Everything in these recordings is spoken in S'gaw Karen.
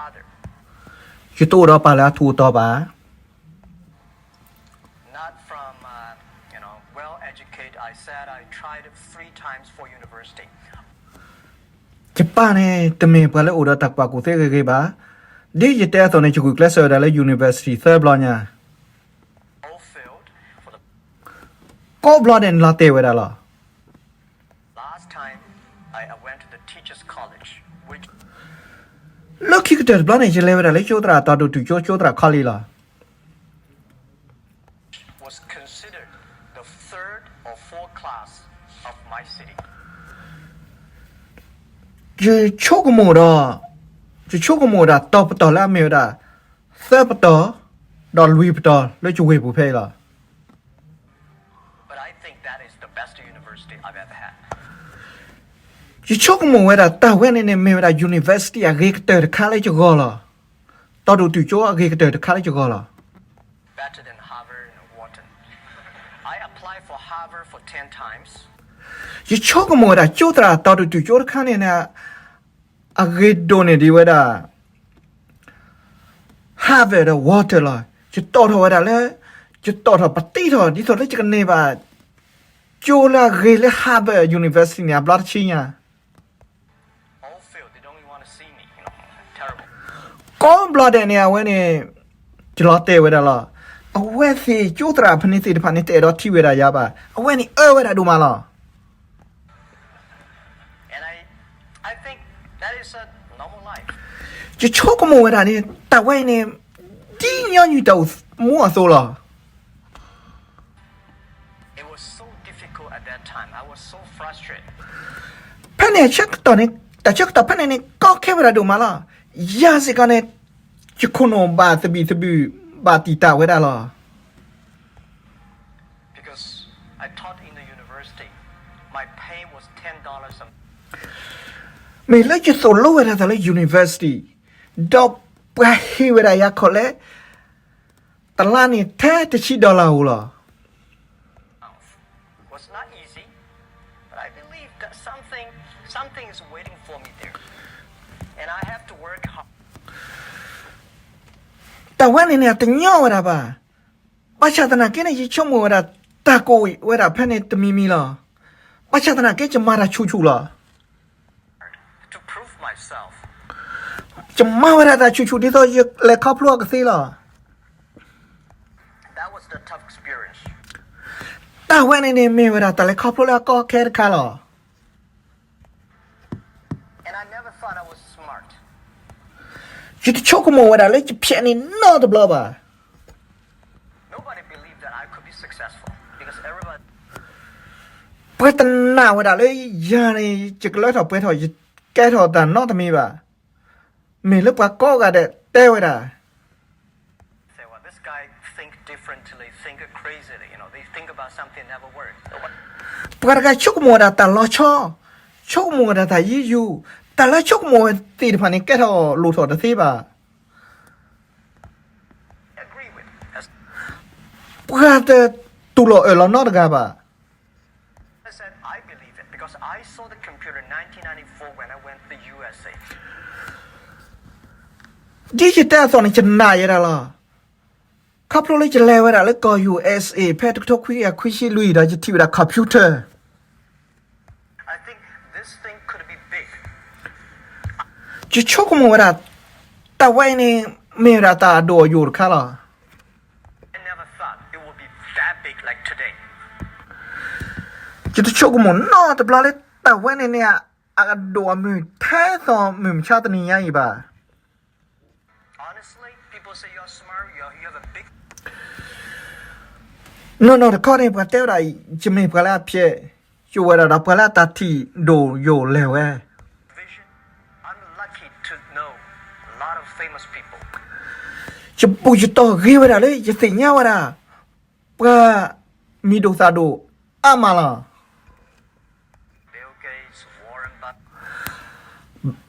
ယတအိၣ်ဒီးပၢ်လၢအထူးအတီၤဘၣ်. Not from, uh, you know, well educated. I said I tried three times for university. ယပၢ်န့ၣ် တမ့ၢ်ပှၤလၢအိၣ်ဒီးတၢ်ကူၣ်ဘၣ်ကူၣ်သ့ဂ့ၤဂ့ၤဘၣ်. ဒ်ယတဲအသိးန့ၣ် ယဂုာ်ကျဲးစၢးဝဲဒၣ်လၢ university သၢဘျီညါ. All failed for the ကိးဘျီဒဲးန့ၣ်လီၤတဲာ်ဝဲဒၣ်လီၤ. Last time I, I went to the teachers' college, which လၢခံကတၢၢ်တဘျီန့ၣ် ယလဲၤဝဲဒၣ်လၢကၠိသရၣ်တီၤဒိၣ်တုာ်ကၠိ ကၠိသရၣ်ခီလ့ၣ်လီၤ. Was considered the third or fourth class of my city. ယဆိကမိၣ်ဒီး, ယဆိကမိၣ်ဝဲဒၣ်တီၤပတီၢ်လၢအမ့ၢ်ဝဲဒၣ် သၢပတီၢ်, ဒီးလွံၢ်ပတီၢ်လၢယဝ့ၢ်ပူၤဖဲအံၤလီၤ. But I think that is the best university I've ever had. ယဆိကမိၣ်ဝဲဒၣ်တၢ်ဝဲန့ၣ်န့ၣ် မ့ၢ်ဝဲဒၣ် university အဂ့ၤကတၢၢ်တခါလၢယဂီၢ်လီၤ. တီၤဒိၣ်တုာ်ကၠိအဂ့ၤကတၢၢ်တခါလၢယဂီၢ်လီၤ. Better than Harvard and Wharton. I applied for Harvard for ten times. ယဆိကမိၣ်ဝဲဒၣ်ကၠိသရၣ်တီၤဒိၣ်တုာ်ကၠိတခါန့ၣ်န့ၣ် အဂ့ၤဒိၣ်န့ၢ်ဒံးဝဲဒၣ် Harvard ဒီး Wharton လီၤ. ယတီၣ်ထီၣ်ဝဲဒၣ်လၢ, ယတီၣ်ထီၣ်ပတံထီၣ် ဒ်သိးလၢယကန့ၢ်ဘၣ် ကၠိလၢအဂ့ၤလၢ Harvard University န့ၣ် အဘျီတဆံညါ. All failed. They don't even want to see me. You know, terrible. ကိးဘျီဒဲးန့ၣ် အဝဲန့ၣ် ယလီၤတဲာ်ဝဲဒၣ်လီၤ. အဝဲသ့ၣ်ကၠိသရၣ်ဖဲန့ၣ်သ့ၣ်တဖၣ်န့ၣ် တအဲၣ်ဒိးထံၣ်ဝဲဒၣ်ယၤဘၣ်. အဝဲန့ၣ်အၢဝဲဒၣ်ဒိၣ်မးလီၤ. And I, I think that is a normal life. ယဆိကမိၣ်ဝဲဒၣ်န့ၣ် တၢ်ဝဲအံၤန့ၣ် ဒ်ညီနုၢ်တၢ်အိၣ်မူအသိးလီၤ. It was so difficult at that time. I was so frustrated. ဖဲန့ၣ်အဆၢကတီၢ်န့ၣ် တၢ်ဆၢကတီၢ်ဖဲန့ၣ်န့ၣ် ကီခဲဝဲဒၣ်ဒိၣ်မးလီၤ. ယၤစ့ၢ်ကီးန့ၣ် ယခိၣ်နူာ်ဘၣ်သဘံၣ်သဘုၣ် ဘၣ်တံာ်တာ်ဝဲဒၣ်လီၤ. Because I taught in the university, my pay was ten dollars a month. မ့ၢ်လၢယသိၣ်လိဝဲဒၣ်တၢ်လၢ university, ဒီးပှၤဟ့ၣ်ဝဲဒၣ်ယၤခီၣ်လဲ တလါန့ၣ် ထဲတဆံ dollar ဧိၤလီၤ. Was not easy, but I believe that something, something is waiting for me there. And I have to work hard. တၢ်ဝဲန့ၣ်န့ၣ် အတညီဝဲဒၣ်ဘၣ်. ဘၣ်ဆၣ်သနာ်က့န့ၣ် ယဆိကမိၣ်ဝဲဒၣ် တၢ်ကိးဝဲဒၣ်ဖဲန့ၣ်တမံၤမံၤလီၤ. ဘၣ်ဆၣ်သနာ်က့ ယမၤတၢ်ဆူၣ်ဆူၣ်လီၤ. To prove myself. ယမၤဝဲဒၣ်တၢ်ဆူၣ်ဆူၣ် ဒ်သိးယလဲၤခီဖျိအကသ့လီၤ. That was the tough experience. တၢ်ဝဲန့ၣ်န့ၣ် မ့ၢ်ဝဲဒၣ်တၢ်လဲၤခီဖျိလၢအကီအခဲတခါလီၤ. And I never thought I was smart. ယတဆိကမိၣ်ဝဲဒၣ်လၢယဖျဲးန့ၣ်နီတဘျီဘၣ်. Nobody believed that I could be successful because everybody ပှၤတနာ်ဝဲဒၣ်လၢယၤန့ၣ် ယကလၢထီၣ်ပှဲၤထီၣ် ယကဲထီၣ်တၢ်နီတမံၤဘၣ်. မ့ၢ်လၢပှၤကိးဂၤဒဲးတဲဝဲဒၣ် Say, well, this guy think differently, think crazily, you know, they think about something never work. ပှၤတဂၤဆိကမိၣ်ဝဲဒၣ်တၢ်လီၤဆီ, ဆိကမိၣ်ဝဲဒၣ်တၢ်ယံၤယုာ်, တၢ်လၢဆိကမိၣ်ဝဲသ့ၣ်တဖၣ်န့ၣ် ကဲထီၣ်လိၣ်ထီၣ်တသ့ဘၣ်. ပှၤတတူၢ်လိာ်အၢၣ်လီၤနီတဂၤဘၣ်. I said, I believe it because I saw the computer in nineteen ninety-four when I went to the U S A. ဒ်ယတဲအသိးန့ၣ် ယနာ်ယဲဒၣ်လီၤ. ခီဖျိလၢယလဲၤဝဲဒၣ်လၢကီၢ် ယူၢ်အ့ၣ်စ့ၣ် ဖဲတကထိခွံကယၤခွံဆံလွံၢ်ဒီး ယထံၣ်ဝဲဒၣ် computer. I think this thing could be big. ယဆိကမိၣ်ဝဲဒၣ် တၢ်ဝဲအံၤန့ၣ် မ့ၢ်ဝဲဒၣ်တၢ်အဒိၣ်အယိာ်တခါလီၤ. I never thought it would be that big like today. ယတဆိကမိၣ်နီတဘျီလၢ တၢ်ဝဲန့ၣ်န့ၣ် အဒိၣ်အမုၢ်ထဲသိးမုၢ်မဆါတနံၤညါအံၤဘၣ်. Honestly, people say you're smart, you you have a big နီၢ်နီၢ်တခီန့ၣ် ပှၤတဲဝဲဒၣ် ယမ့ၢ်ပှၤလၢအဖျဲး ယအိၣ်ဝဲဒၣ်ဒီးပှၤလၢအတၢ်ထံၣ်ဒိၣ်ယိာ်လဲၢ်ဝဲ vision. I'm lucky to know a lot of famous people. ယဘူၣ်ယတီၢ်ဂ့ၤဝဲဒၣ်လၢ ယသ့ၣ်ညါဝဲဒၣ် ပှၤမံၤဒိၣ်သၣ်ဒိၣ်အါမးလီၤ. Bill Gates, Warren Buffett.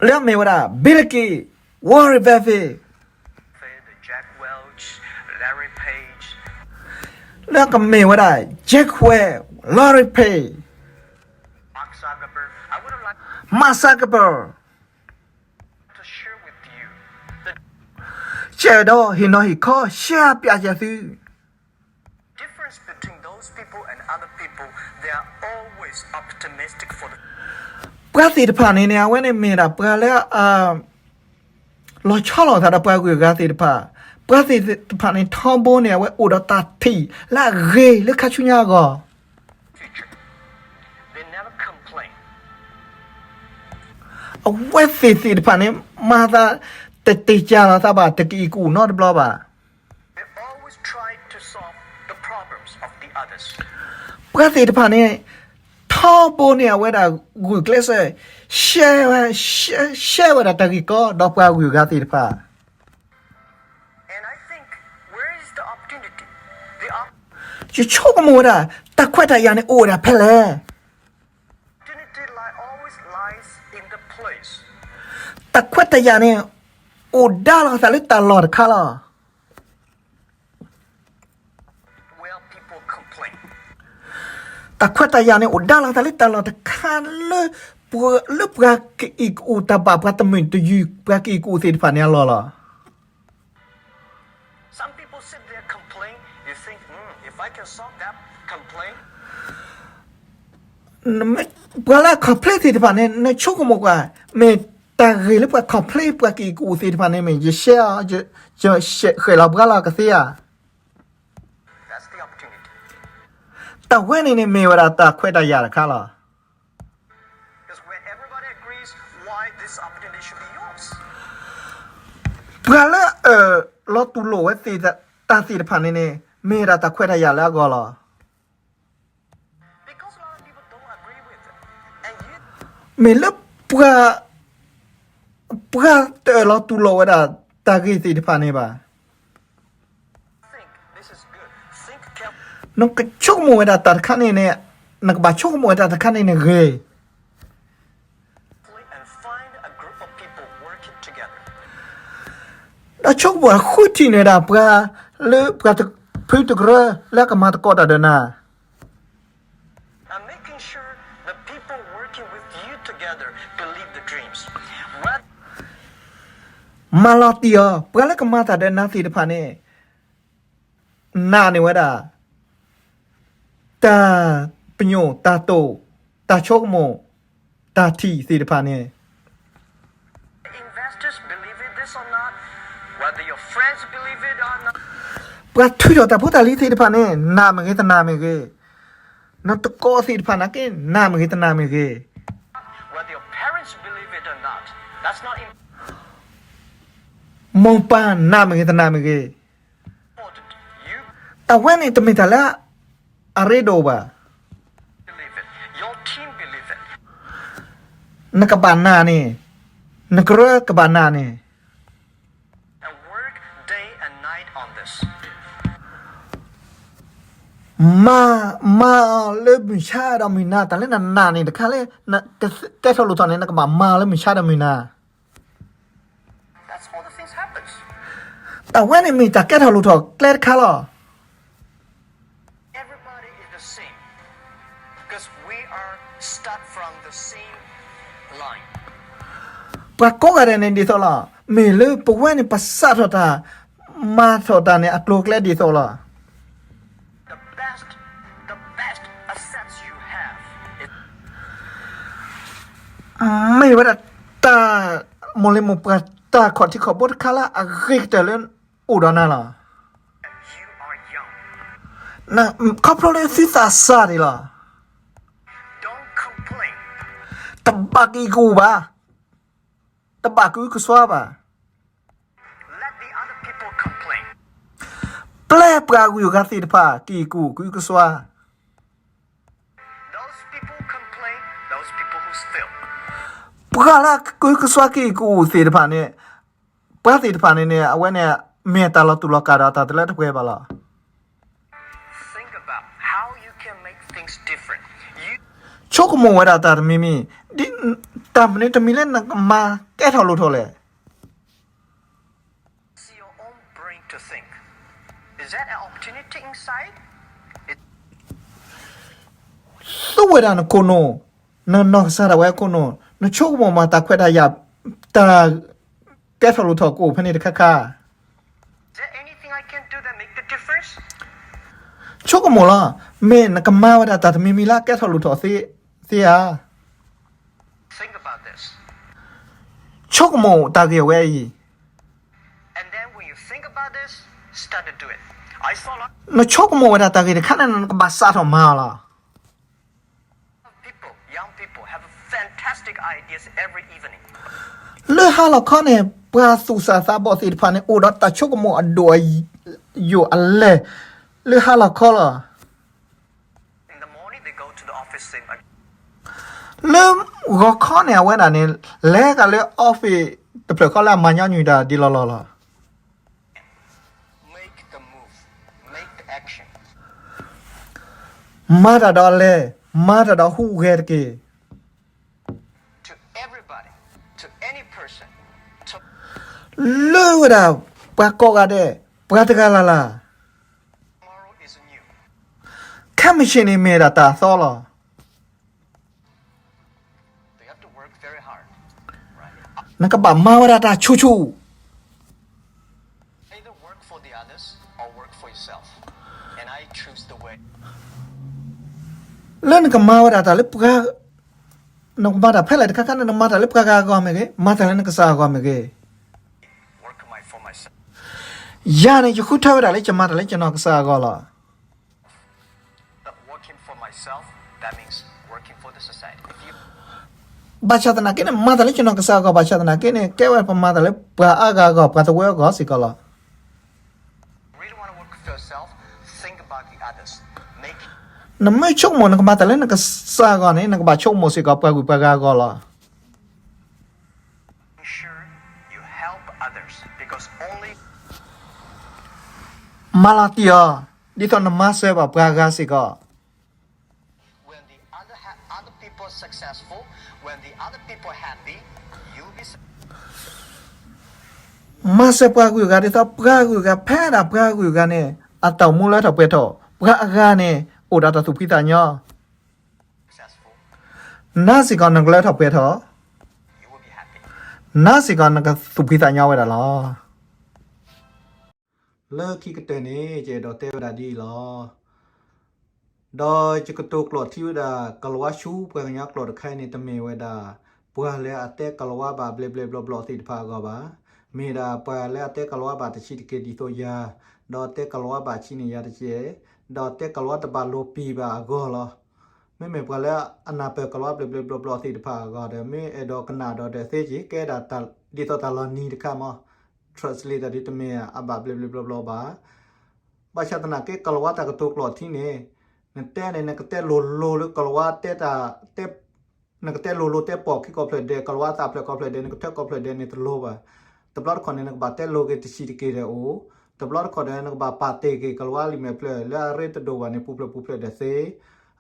လၢအမ့ၢ်ဝဲဒၣ် Bill Gates, Warren Buffett, Jack Welch, Larry Page. လၢကမ့ၢ်ဝဲဒၣ် Jack Welch, Larry Page, Mark Zuckerberg. I would have liked Mark Zuckerberg. To share with you the ကဲဒီးဟ့ၣ်နီၤဟ့ၣ်ခီ ရှဲပျးယၤသု difference between those people and other people, they are always optimistic for the ပှၤသ့ၣ်တဖၣ်န့ၣ်န့ၣ် အဝဲန့ၣ်မ့ၢ်ဒၣ်ပှၤလၢ လီၤဆီလိာ်သးဒီးပှၤဂုၤအဂၤသ့ၣ်တဖၣ်, ပှၤသ့ၣ်တဖၣ်န့ၣ် ထီဘိန့ၣ် အဝဲအိၣ်ဒီးတၢ်ထံၣ်လၢအဂ့ၤလၢခါဆူညါအဂီၢ်, အဝဲသ့ၣ်သ့ၣ်တဖၣ်န့ၣ် မၤသး တတ့ၢ်ကၢ်လီၤသးဘၣ် တကအံၣ်ကအိၣ်နီတဘျီဘၣ်. ပှၤသ့ၣ်တဖၣ်န့ၣ် ထီဘိန့ၣ် အဝဲဒၣ်ဂုာ်ကျဲးစၢး ရှဲဝဲဒၣ်တၢ်ဂ့ၢ်ကီဒီးပှၤဂုၤအဂၤသ့ၣ်တဖၣ် ယဆိကမိၣ်ဝဲဒၣ် တၢ်ခွဲးတၢ်ယာ်န့ၣ်အိၣ်ဝဲဒၣ်ဖဲလဲၣ်. တၢ်ခွဲးတၢ်ယာ်န့ၣ် အိၣ်ဒါလီၤသးလၢတၢ်လီၢ်တခါလီၤ. တၢ်ခွဲးတၢ်ယာ်န့ၣ် အိၣ်ဒါလီၤသးလၢတၢ်လီၢ်တခါလၢ လၢပှၤကအံၣ်ကအိၣ်တၢ်ဘၣ် ပှၤတမုာ်တယုၢ် ပှၤကအံၣ်ကအိၣ်သ့ၣ်တဖၣ်န့ၣ်အလီၢ်လီၤ. ပှၤလၢအ complain သ့ၣ်တဖၣ်န့ၣ် နဆိကမိၣ်ကွၢ် မ့ၢ်တၢ်ဂ့ၢ်လၢပှၤ complain ပှၤကအံၣ်ကအိၣ်သ့ၣ်တဖၣ်န့ၣ် မ့ၢ်ယရှဲအီၤ ယဃဲၣ်လီၤဘှါလီၤကသ့ဧါ. တၢ်ဝဲန့ၣ်န့ၣ်မ့ၢ်ဝဲဒၣ်တၢ်ခွဲးတၢ်ယာ်တခါလီၤ. ပှၤလၢအအၢၣ်လီၤတူၢ်လိာ်ဝဲသ့ၣ်တၢ်သ့ၣ်တဖၣ်န့ၣ်န့ၣ် မ့ၢ်ဝဲဒၣ်တၢ်ခွဲးတၢ်ယာ်လၢအဂီၢ်လီၤ. မ့ၢ်လၢပှၤ ပှၤတအၢၣ်လီၤတူၢ်လိာ်ဝဲဒၣ်တၢ်ဂ့ၢ်သ့ၣ်တဖၣ်န့ၣ်ဘၣ်. နကဆိကမိၣ်ဝဲဒၣ်တၢ်တခါန့ၣ်န့ၣ် နကဘၣ်ဆိကမိၣ်ဝဲတၢ်တခါန့ၣ်န့ၣ်ဂ့ၤ ဒီးဆိကမိၣ်ဃုထံၣ်န့ၢ်ဝဲဒၣ်ပှၤ လၢပှၤတဖုတကရၢ လၢအကမၤသကိးတၢ်ဒီးနၤ မၤလီၤတံၢ်အီၤ ပှၤလၢကမၤတၢ်ဒီးနၤသ့ၣ်တဖၣ်န့ၣ် နာ်န့ၢ်ဝဲဒၣ် တၢ်ပညိၣ်တၢ်တိာ် တၢ်ဆိကမိၣ် တၢ်ထံၣ်သ့ၣ်တဖၣ်န့ၣ် ပှၤထုးထီၣ်တၢ်ဖိတၢ်လံၤသ့ၣ်တဖၣ်န့ၣ် နာ်မ့ၢ်ဂ့ၤ တနာ်မ့ၢ်ဂ့ၤ, နတံၤသကိးသ့ၣ်တဖၣ်နာ်က့ နာ်မ့ၢ်ဂ့ၤ တနာ်မ့ၢ်ဂ့ၤ, မိၢ်ပၢ်နာ်မ့ၢ်ဂ့ၤ တနာ်မ့ၢ်ဂ့ၤ, တၢ်ဝဲန့ၣ်တမ့ၢ်တၢ်လၢအရ့ဒိၣ်ဘၣ်. နကဘၣ်နာ်န့ၣ်, နကရၢကဘၣ်နာ်န့ၣ်, မၤ, မၤလၢမုၢ်ဆါဒီးမုၢ်နၤ, တၢ်လၢနနာ်န့ၣ်တခါလၢ ကဲထီၣ်လိၣ်ထီၣ်န့ၣ် နကဘၣ်မၤလၢမုၢ်ဆါဒီးမုၢ်နၤ. တၢ်ဝဲန့ၣ်မ့ၢ်တၢ်ကဲထီၣ်လိၣ်ထီၣ်ကျဲတခါလီၤ. ပှၤကိးဂၤဒဲးန့ၣ်ဒ်သိးလီၤ. မ့ၢ်လၢပဝဲန့ၣ် ပစးထီၣ်တၢ်, မၤထီၣ်တၢ်န့ၣ် အကျိၤအကျဲဒ်သိးလီၤ. မ့ၢ်ဝဲဒၣ်တၢ်, မိၢ်လ့မိၢ်ပှၢ်တၢ်ခီၣ်ထံးခီၣ်ဘိတခါလၢအဂ့ၤကတၢၢ်လၢအိၣ်ဒီးနၤလီၤ. ခီဖျိလၢသုသးစၢ်န့ၣ်လီၤ. တဘၣ်ကအံၣ်ကအိၣ်ဘၣ်, တဘၣ်ကအုကစွါဘၣ်. ပျဲပှၤဂုၤဂၤသ့ၣ်တဖၣ် ကအံၣ်ကအိၣ်ကအုကစွါ, ပှၤလၢအကအုကစွါကအံၣ်ကအိၣ်သ့ၣ်တဖၣ်န့ၣ်, ပှၤသ့ၣ်တဖၣ်န့ၣ်န့ၣ် အဝဲန့ၣ် မ့ၢ်တၢ်လီၤတူာ်လီၤကာ်ဒီးတၢ်တလၢတပှဲၤဘၣ်လီၤ. ဆိကမိၣ်ဝဲဒၣ်တၢ်တမံၤမံၤ, တၢ်မနုၤတမံၤလၢနကမၤကဲထီၣ်လိၣ်ထီၣ်လဲၣ်. သူဝဲဒၣ်နခိၣ်နူာ်, နနီၢ်ကစၢ်ဒၣ်ဝဲအခိၣ်နူာ်, နဆိကမိၣ်မးတၢ်ခွဲးတၢ်ယာ်, တၢ်ကဲထီၣ်လိၣ်ထီၣ်ကအိၣ်ဖဲန့ၣ်တခါခါ. ဆိကမိၣ်လီၤ. မ့ၢ်နကမၤဝဲဒၣ်တၢ်တမံၤမံၤလၢအကဲထီၣ်လိၣ်ထီၣ်သ့ဧါ. Think about this. ဆိကမိၣ်တၢ်ဂ့ၢ်ဝဲအံၤ. And then when you think about this, start to do it. I saw a lot နဆိကမိၣ်ဝဲဒၣ်တၢ်ဂ့ၢ်တခါန့ၣ် နကဘၣ်စးထီၣ်မၤအီၤလီၤ. People, young people have fantastic ideas every evening. လၢဟါလီၤခီန့ၣ် ပှၤသူၣ်စၢ်သးဘီၣ်သ့ၣ်တဖၣ်န့ၣ် အိၣ်ဒီးတၢ်ဆိကမိၣ်အဒိၣ်အယိာ်အလဲၢ် လၢဟါလီၤခီလီၤ. In the morning, they go to the office same again. လၢဂီၤခီန့ၣ် အဝဲဒၣ်န့ၣ် လဲၤကလၢ office တဖျၢၣ်ဃီလၢအမၤညီနုၢ်တၢ်ဒ်လီၤလီၤလီၤ. Make the move. Make the action. မၤတၢ်ဒီးလဲၤ, မၤတၢ်ဒီးဟူးဂဲၤတက့ၢ်. To everybody, to any person, to လၢဝဲဒၣ် ပှၤကိးဂၤဒဲး, ပှၤတဂၤလၢ်လၢ်, tomorrow is new. ခဲမုၢ်ဆ့ၣ်န့ၣ်မ့ၢ်ဒၣ်တၢ်အသီလီၤ. They have to work very hard. နကဘၣ်မၤဝဲဒၣ်တၢ်ဆူၣ်ဆူၣ်. Either work for the others or work for yourself. And I choose the way. လၢနကမၤဝဲဒၣ်တၢ်လၢပှၤ, နကမၤတၢ်ဖဲလဲၣ်တခါခါန့ၣ် နမၤတၢ်လၢပှၤဂၤအဂီၢ်မ့ၢ်ဂ့ၤ, မၤတၢ်လၢနကစၢ်အဂီၢ်မ့ၢ်ဂ့ၤ. Work my, for myself. ယၤန့ၣ် ယဃုထၢဝဲဒၣ်လၢယမၤတၢ်လၢယနီၢ်ကစၢ်အဂီၢ်လီၤ. But working for myself, that means working for the society. If you ဘၣ်ဆၣ်သနာ်က့န့ၣ် မၤတၢ်လၢယနီၢ်ကစၢ်အဂီၢ် ဘၣ်ဆၣ်သနာ်က့န့ၣ် ကဲဝဲပမၤတၢ်လၢပှၤအါဂၤအဂီၢ် ပှၤတဝၢအဂီၢ်စ့ၢ်ကီးလီၤ. Really want to work for yourself, think about the others. Make နမ့ၢ်ဆိကမိၣ်နကမၤတၢ်လၢနကစၢ်အဂီၢ်န့ၣ် နကဘၣ်ဆိကမိၣ်စ့ၢ်ကီးပှၤဂုၤပှၤဂၤအဂီၢ်လီၤ. Make sure you help others because only မၤလီၤတံၢ်အီၤ ဒ်သိးနမၤစၢၤဘၣ်ပှၤဂၤစ့ၢ်ကီး When the other ha-, other people successful, when the other people happy, you'll be successful. မၤစၢၤပှၤဂုၤဂၤဒ်သိး ပှၤဂုၤဂၤဖဲဒၣ်ပှၤဂုၤဂၤန့ၣ် အတၢ်အိၣ်မူလၢထီၣ်ပှဲၤထီၣ်, ပှၤအဂၤန့ၣ် အိၣ်ဒီးတၢ်သူၣ်ဖှံသးညီ, နၤစ့ၢ်ကီးနကလၢထီၣ်ပှဲၤထီၣ်, နၤစ့ၢ်ကီးနကသူၣ်ဖှံသးညီဝဲဒၣ်လီၤ. လၢခံကတၢၢ်န့ၣ် ယအဲၣ်ဒိးတဲဝဲဒၣ်ဒ်အံၤလီၤ. ဒီးယကတိၤကျိာ်ထံဝဲဒၣ် ကလၤဝါဆူပှၤကညီကျိာ်တခါအံၤန့ၣ် တမ့ၢ်ဝဲဒၣ် ပှၤလၢအတဲကလၤဝါဘၣ်ဘျဲးဘျဲးဘျီဘျီသ့ၣ်တဖၣ်အဂီၢ်ဘၣ်. မ့ၢ်ဒၣ်ပှၤလၢအတဲကလၤဝါဘၣ်တဆံးတက့ၢ်ဒ်သိးယၤ, ဒီးတဲကလၤဝါဘၣ်ဆံးန့ၢ်ယၤတက့ၢ်, ဒီးတဲကလၤဝါတဘၣ်လိာ်ပံာ်ဘၣ်အဂီၢ်လီၤ. မ့မ့ၢ်ပှၤလၢအနၢ်ပၢၢ်ကလၤဝါဘျဲးဘျဲးဘျီဘျီသ့ၣ်တဖၣ်အဂီၢ်ဒီး မ့ၢ်အဲၣ်ဒိးကနၣ်ဒီးဒၢးသ့က့ၤ ကဲဒၣ်ဒ်သိးတၢ်လီၤနံၤတခါမး, translate တၢ်ဒ်တမ့ၢ်အဘၣ်ဘျဲးဘျဲးဘျီဘျီဘၣ်. ဘၣ်ဆၣ်သနာ်က့ကလၤဝါတၢ်ကတိၤကျိာ်ထံန့ၣ် နတဲန့ၣ် နကတဲလိၤလိၤလၢကလၤဝါတဲတၢ်, နကတဲလိၤလိၤတဲပိာ်ခံကိးဖျၢၣ်ဒဲး, ကလၤဝါသးဖျၢၣ်ကိးဖျၢၣ်ဒဲး, နကထၢကိးဖျၢၣ်ဒဲးန့ၣ်တလိၤဘၣ်. တဘျီတခီၣ်န့ၣ် နကဘၣ်တဲလိၤက့ၤတဆံးတက့ၢ်ဒီးအိၣ်, တဘျီတခီၣ်ဒီး နကဘၣ်ပာ်တ့ၢ်က့ၤကလၤဝါလံာ်မဲာ်ဖျၢၣ်လၢအရ့တဒိၣ်ဘၣ်န့ၣ် ပူၤဖျၢၣ်ပူၤဖျၢၣ်ဒီးသ့.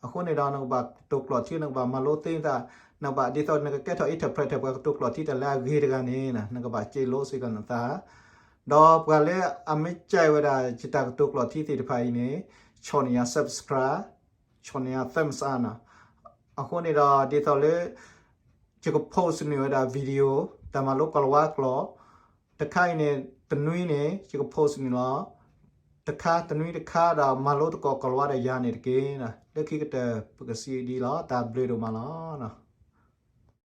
အဃိန့ၣ်ဒီး နကဘၣ်ကတိၤကျိာ်ထံ နကဘၣ်မၤလိသ့သး, နကဘၣ်ဒ်သိးနကကဲထီၣ် interpreter ပှၤကတိၤကျိာ်ထံတၢ်လၢအဂ့ၤတဂၤန့ၣ် နကဘၣ်စ့လိစ့ၢ်ကီးနသး ဒီးပှၤလၢအမ့ၢ်ကဲဝဲဒၣ်ယတၢ်ကတိၤကျိာ်ထံသ့ၣ်တဖၣ်အံၤန့ၣ် ဆီၣ်န့ၢ်ယၤ subscribe, ဆီၣ်န့ၢ်ယၤ thumbs up နီၤ. အဃိန့ၣ်ဒီး ဒ်သိးလၢ ယက post န့ၢ်ဝဲဒၣ် video တၢ်မၤလိကလၤဝါကျိာ် တခါအံၤန့ၣ် တနွံန့ၣ် ယက post န့ၢ်လီၤ တခါတနွံတခါဒီး မၤလိသကိးကလၤဝါဒီးယၤန့ၣ်တက့ၢ်. လၢခံကတၢၢ် ပကစံးဒ်အံၤလီၤ. တၢ်ဘျုးဒိၣ်မးလီၤ.